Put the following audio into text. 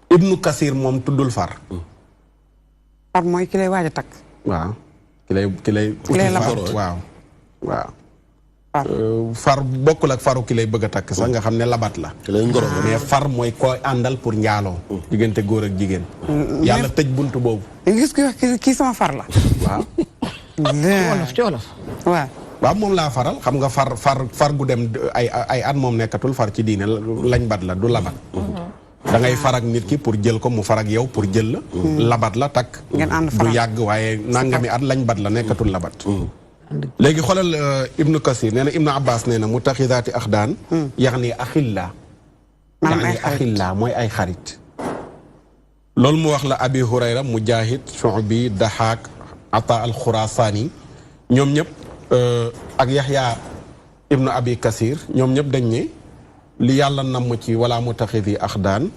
Ibnu Kasir moom tuddul far. far mooy ki lay waaj a takk. waaw ki lay waaw waaw. far bokkul ak faru ki lay bëgg a takk sax nga xam ne labat la. mais far mooy koy àndal pour njaaloo. diggante góor ak jigéen. yàlla tëj buntu boobu. gis nga kii sama far la. waaw. ci wolof waaw. waaw moom laa faral xam nga far gu dem ay at moom nekkatul far ci diine lañ bat la du labat. da ngay far ak nit ki pour jël ko mu far ak yow pour jël la. labat la takk. du yàgg waaye nangami at lañ bat la nekkatul labat. léegi xoolal Ibnu Kasir nee na Ibnu Abbas nee na mutaxidaati axdaan. yax ni axilla. yaani axilla mooy ay xarit. loolu mu wax la Abi Hurayra Mujaahid Shu'bi Dahaak Ata al Xurasaani ñoom ñëpp ak Yaxya Ibnu Abi Kasir ñoom ñëpp dañ ne li yàlla namm ci wala mutaxidi axdaan